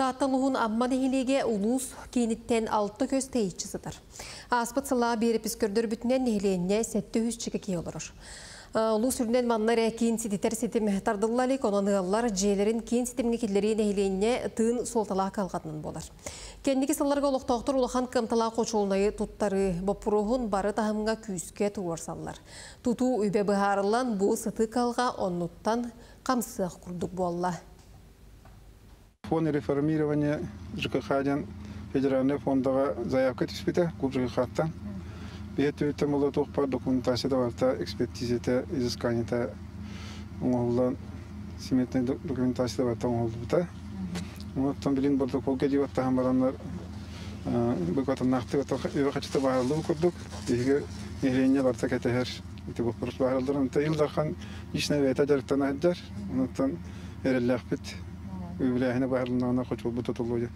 Таатта улууһун Амма нэһилиэгэ улуус кииниттэн 6 көс тэйиччи сытар. Ааспыт сыллааҕы биэрэпис көрдөрбүтүнэн нэһилиэнньэ 700 киһи олорор. Улуус үрдүнэн манна эрэ киин сититэр ситим тардылла илик, онон ыаллар дьиэлэрин киин ситимҥэ киллэрии нэһилиэнньэ тыын суолталаах кыһалҕатынан буолар. Кэнники сылларга олохтоохтор улахан кыамталаах хочуолунайы туттарыы боппуруоһун бары таһымҥа күүскэ туруорсаллар. Тутуу үбэ быһаарыллан, бу сытыы кыһалҕа оннуттан хамсыах курдук буолла. Фонд реформирования ЖКХ диэн федеральнай фондаҕа заявка түспүтэ клуб ЖКХ-ттан. Биһи өттүбүттэн буолла туох баар документацията барыта экспертизата, изысканиета оҥоһуллан сметнай документацията барыта оҥоһуллубута. Оттон билин протоколга дии баттаһан бараннар быкатыннаахтык үбэ хачыта баһарыллыбыт курдук биһиги нэһилиэнньэ барыта кэтэһэр ити боппуруос баһарыллар. Онтон Ил Дархан лично бэйэтэ дьарыктана сылдьар. Онтон эрэллээхпит. Үбүлээһинэ баһарылыннаҕына хочуолбут тутуллуо диэн.